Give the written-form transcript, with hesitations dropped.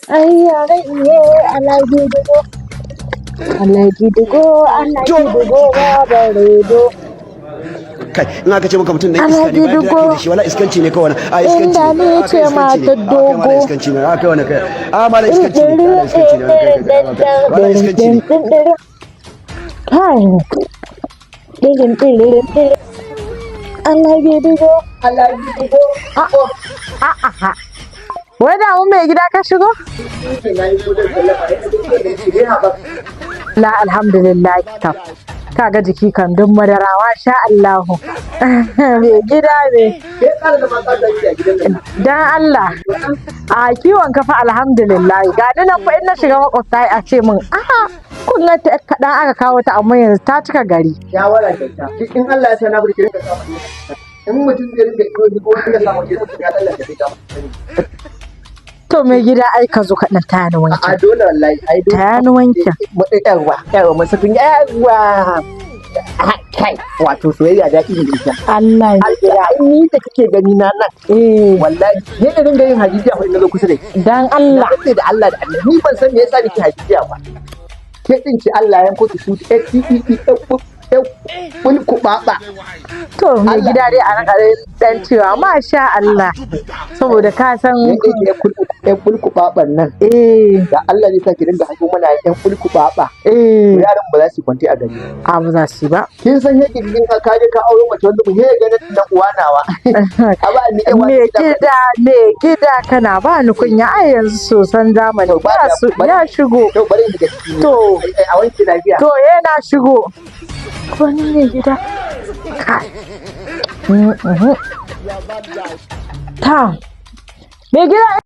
Ai iye Alhaji Dugo. Alhaji Dugo, Alhaji Dugo, baba redo. Kai, in aka ce maka mutum dan iska ne, Alhaji bayan da ake Dugo. da shi, wala iskanci ne kawai, a iskanci Inda ne. ni A, kai ce iskanci ne. matar A, kai wala dogo. iskanci ne. A, kai wani kai, a mala iskanci ne, wala iskanci ne, kai, kai, kai, wala iskanci ne. Kai. Dirin dirin dirin. Alhaji Dugo. Alhaji Dugo. A a. Wai da mu mai gida ka shigo? La, alhamdulillah kam. Kaga jiki kan duk madarawa, sha Allahu. Mai gida ne. Dan Allah. A kiwon kafa, alhamdulillah. Ga ni nan fa, in na shiga makwabta a ce min, "Aha, kun ga ta kaɗan aka kawo ta, amma yanzu ta cika gari." Shawara kyauta. Duk in Allah ya sa na burki rinka samu. In mutum zai rinka iyo ko rinka samu ke mutum ya tsallake sai ka. To mai gida, ai ka zo kaɗan taya ni A wankin. dole wallahi, ai dole. Taya ni wankin. Yawa, yawa, masu yawa. Kai, wato soyayya daɗi ne da ita. Allah ya Allah, ai ni da kake gani na nan. Eh, Wallahi, ne da dinga yin hajijiya fa in na zo kusa da ki. Dan Allah. Na da Allah da Allah, ni ban san me yasa nake hajijiya ba. Ke din ce Allah ya yanko ki su E T E E E bulku baba. To mai Allah. gida dai a raka dan cewa masha Allah. Saboda ka san Yanda yake yan bulku baban nan. Da Allah zai sa ki dinga haifo mana yan bulku baba. Yaran ba za su kwanti a gari. A, ba za su yi ba. Kin san yake kin ka kaje ka auro mace wanda mu he ga nan uwa nawa. A ba ni yawa. Me gida, kana ba ni kunya, ai yanzu sosan zamani To, ba ya su ya shigo. To bari in shiga ciki. To. A wanke lafiya. To, yana shigo. Wani mai gida. Kai. Ta. Mai gida.